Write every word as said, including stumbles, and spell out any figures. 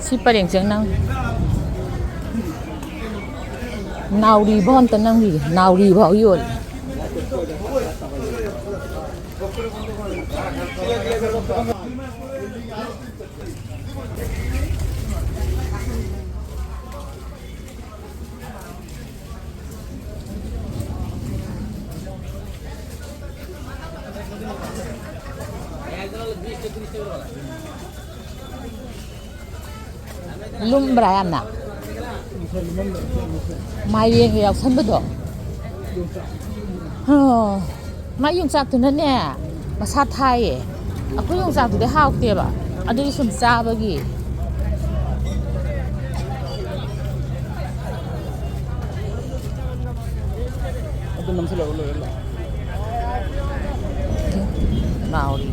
ꯁꯤ ꯄꯔꯦꯡ ꯆꯪ ꯅꯪ꯫ ꯅꯥꯎꯔꯤꯕ ꯑꯝꯇ ꯅꯪꯒꯤ ꯅꯥꯎꯔꯤꯕ ꯌꯣꯜꯂꯤ꯫ ꯂꯨꯝꯕ꯭ꯔꯥ ꯌꯥꯝꯅ? ꯃꯥꯏꯔꯦꯟꯒ ꯌꯥꯎꯁꯟꯕꯗꯣ꯫ ꯑꯣ, ꯃꯥꯏ ꯌꯣꯡꯆꯥꯛꯇꯨꯅꯅꯦ ꯃꯁꯥ ꯊꯥꯏꯌꯦ꯫ ꯑꯩꯈꯣꯏ ꯌꯣꯡꯆꯥꯛꯇꯨꯗꯤ ꯍꯥꯎꯇꯦꯕ꯫ ꯑꯗꯨꯗꯤ ꯁꯨꯝ ꯆꯥꯕꯒꯤ꯫ ꯑꯗꯨ ꯅꯝꯁꯤꯜꯂꯒ ꯂꯣꯏꯔꯦ ꯂꯥꯛꯑꯣ꯫ ꯂꯥꯎꯔꯤ꯫